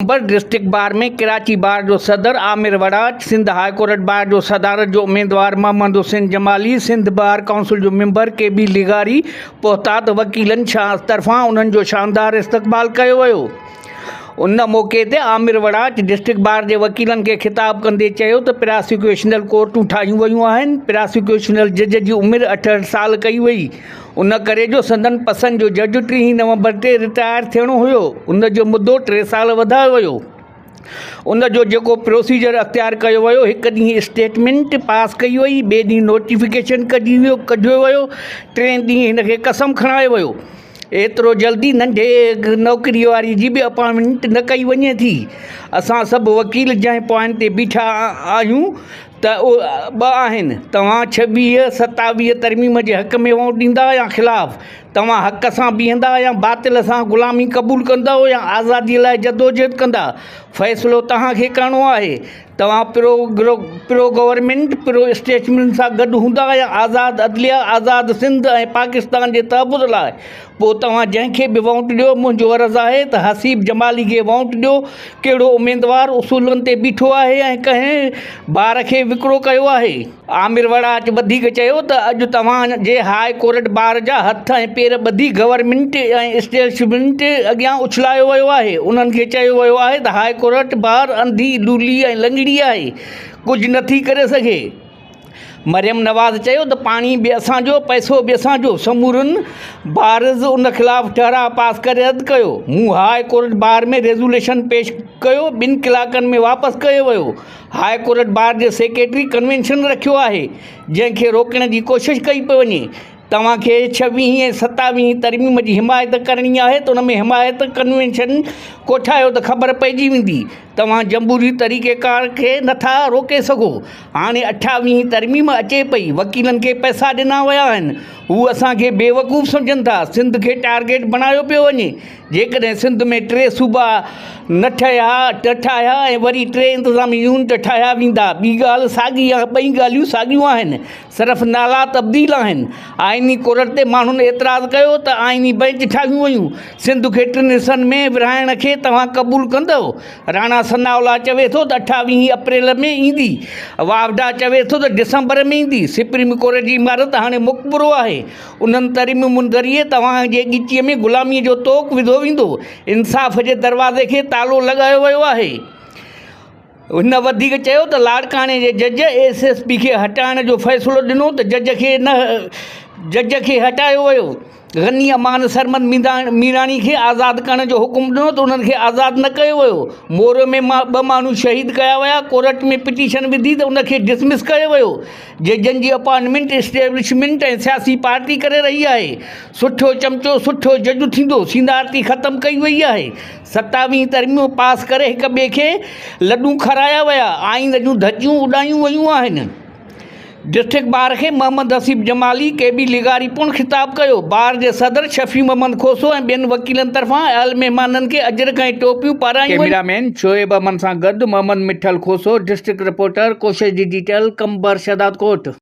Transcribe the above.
Qambar district bar ۾ Karachi bar جو صدر Amir Warraich, Sindh high court bar جو صدارت جو اميدوار محمد حسين جمالي، سنڌ بار ڪائونسل جو ميمبر ڪي بي لغاري پهتا ته وڪيلن طرفان انهن جو شاندار استقبال ڪيو ويو. ان موقعي تي عامر وڙاچ ڊسٽرڪٽ بار جي وڪيلن کي خطاب ڪندي چيو ته پراسيڪيوشنل ڪورٽون ٺاهيون ويون آهن، پراسيڪيوشنل جج جي عمر 68 سال ڪئي وئي، ان ڪري جو سندن پسند جو جج ٽيهين نومبر تي رٽائر ٿيڻو هيو، ان جو مدو ٽي سال وڌايو ويو. ان جو جيڪو پروسيجر اختيار ڪيو ويو، هڪ ڏينهن اسٽيٽمينٽ پاس ڪئي وئي، ٻئي ڏينهن نوٽيفڪيشن ڪڍيو ويو، ٽئين ڏينهن هن کي قسم کڻايو ويو. ايترو جلدي ننڍي نوڪري واري جي به اپائنٽمينٽ نه ڪئي وڃي ٿي. اسان سڀ وڪيل جنهن پوائنٽ تي بيٺا آهيون ته اهي ٻه آهن، توهان ڇويهه، ستاويهه ترميم جي حق ۾ ووٽ ڏيندا يا خلاف، توهان حق سان بيهندا يا باطل سان غلامي قبول ڪندؤ يا آزادي لاء جدوجهد ڪندا، فيصلو توهان کي ڪرڻو آهي، توهان پرو گورنمينٽ، پرو اسٽيشمينٽ سان گڏ هوندا يا آزاد عدليه، آزاد سنڌ ۽ پاڪستان جي تحفظ لاء، پوء توهان جنهن کي به ووٽ ڏيو، منهنجو عرض آهي ته حسيب جمالي کي ووٽ ڏيو، ڪهڙو اميدوار اصولن تي بيٺو آهي ۽ ڪنهن بار کي وڪرو ڪيو آهي. عامر وڙاچ وڌيڪ چيو ته اڄ توهان جي هاء ڪورٽ بار جا هٿ ۽ پير ٻڌي گورنمينٽ ۽ اسٽيلشمينٽ اڳيان اڇلايو ويو آهي، انهن کي چيو ويو آهي ته هاء ڪورٽ بار انڌي، لولي ۽ لنگڙي آهي، ڪجهه نٿي ڪري سگهي. مريم نواز چيو ته پاڻي به اسان جو، پئسو به اسان جو، سمورن بارز ان خلاف ٺهراء پاس ڪري رد ڪيو، مون هاء ڪورٽ بار ۾ ريزوليشن پيش ڪيو، ٻن ڪلاڪن ۾ واپس ڪيو ويو، هاء ڪورٽ بار جي سيڪريٽري ڪنوينشن رکيو آهي، جنهن کي روڪڻ جي ڪوشش ڪئي پئي وڃي، توهان کي ڇويهين ۽ ستاويهين ترميم جي حمايت ڪرڻي آهي ته ان ۾ حمايت ڪنوينشن ڪوٺايو ته خبر پئجي ويندي. توهان جمهوري طريقيڪار کي نٿا روڪي سگهو. هاڻي اٺاويهين ترميم اچي پئي، وڪيلن کي پئسا ڏنا ويا آهن، هو اسان کي بيوقوف سمجهن ٿا، سنڌ کي ٽارگيٽ بڻايو پيو وڃي، جيڪڏهن سنڌ ۾ ٽي صوبا نه ٺهيا نه ٺاهيا ۽ وري ٽي انتظامي يونٽ ٺاهيا ويندا، ٻي ڳالهه ساڳي ٻئي ڳالهيون ساڳيون آهن، صرف نالا تبديل آهن. آئيني ڪورٽ تي ماڻهن اعتراض ڪيو ته آئيني بئنچ ٺاهيون ويون، سنڌ کي ٽن حصن ۾ ورهائڻ کي توهان قبول ڪندؤ؟ راڻا ثناء الله چوي ٿو ته اٺاويهين اپريل ۾ ايندي، واوڊا چوي ٿو ته ڊسمبر ۾ ايندي، سپريم ڪورٽ جي عمارت هاڻي مقبرو آهي، انهن ترميمن ذريعي توهان جي ڳچيء ۾ غلاميء جو طوق وڌو ويندو، انصاف جي دروازي کي تالو لڳايو ويو آهي. هن وڌيڪ چيو ته لاڙڪاڻي جي جج ايس ايس پي کي هٽائڻ جو فيصلو ڏنو ته جج کي نه جج کي هٽايو ويو، غني امان سرمد ميراڻي کي آزاد ڪرڻ جو حڪم ڏنو ته انهن کي آزاد نه ڪيو ويو، مورو ۾ ٻه ماڻهو شهيد ڪيا ويا، ڪورٽ ۾ پٽيشن وڌي ته ان کي ڊسمس ڪيو ويو، ججن جي اپائنٽمينٽ اسٽيبلشمينٽ ۽ سياسي پارٽي ڪري رهي آهي، سٺو چمچو سٺو جج ٿيندو، سينارٽي ختم ڪئي وئي آهي. ستاويهين ترميم پاس ڪري هڪ ٻئي کي لڏون کارايا ويا، آئين جون ڌڄيون اڏايون ويون آهن. ڊسٽرڪٽ بار کي محمد حسيب جمالي، ڪي بي لغاري پڻ خطاب ڪيو. بار جي صدر شفيع محمد کوسو ۽ ٻين وڪيلن طرفان آيل مهمانن کي اجرڪ ۽ ٽوپيون پارايون ويون. ڪئميرا مين شعيب احمد سان گڏ Muhammad Mithal Khoso, district reporter, Koshish digital, Qambar Shahdadkot.